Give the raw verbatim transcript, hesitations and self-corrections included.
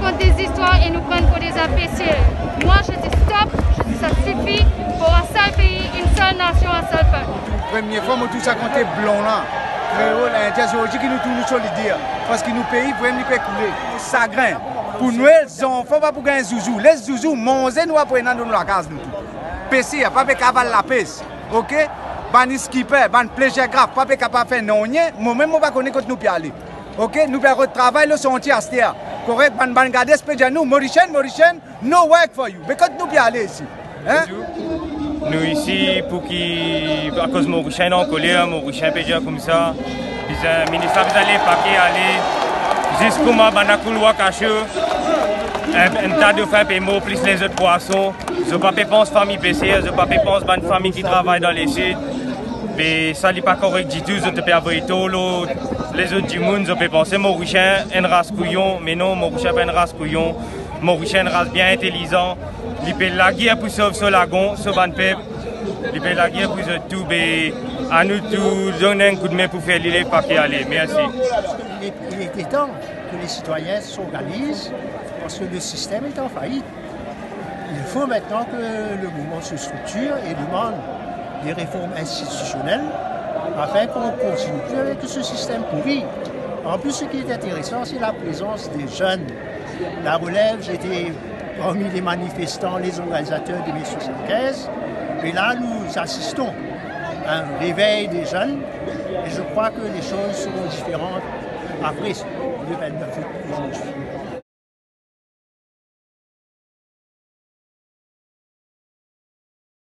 Kont de zistwar e nou pran pou de inbesel. Mwa, je dis stop, je dis sa sifi, pou enn sel pei, enn sel nasion, enn sel pep. Premie fwa mo touy sa kont blan la, kreol, indien, zordi ki nou touy nou solider, parski nou pei vremem li pe koule. Sagrin. Pou Nwel, zanfan pa pou gagn zouzou. Les zouzou, manze nou pa pou ena dan nou lakaz nou tou. Pese, pa pe kapav al lapes. Oke? Bann skipper, bann pleasure craft, pa pe kapav fer nanye. Momem mo pa kone kot nou pe ale. Oke? Nou pe al rod travay lor santie aster. Korek? Bann, bann gades pe dir nou, Morisien, Morisien, no work for you. Me kot nou pe ale isi? Hein? Nou isi pou ki, akoz Morisien ankoler, Morisien pe dir koumsa, bizin, minis la bizin les pake ale, zis kouma bann koulwar kase, enn, enn ta dofin pe mor plis lezot pwason. Zot pa pe pans fami peser, zot pa pe pans bann fami ki travay dan lesid. Be sa li pa korek ditou, zot pe avoy tor lor lezot dimoun, zot pe panse Morisien enn ras kouyon, me non, Morisien pa enn ras kouyon. Morisien enn ras bien intelizan, li pe lager pou sov so lagon, so bann pep, li pe lager pou zot tou, be anou tou donn enn koudme pou fer li les pake ale. Mersi. Il est, il était temps que les citoyens s'organisent parce que le système est en faillite. Il faut maintenant que le mouvement se structure et demande des réformes institutionnelles afin qu'on ne continue plus avec ce système pourri. En plus, ce qui est intéressant, c'est la présence des jeunes. La relève, j'étais parmi les manifestants, les organisateurs de mai soixante-quinze. Et là, nous assistons à un réveil des jeunes. Et je crois que les choses seront différentes après le vingt-neuf août aujourd'hui.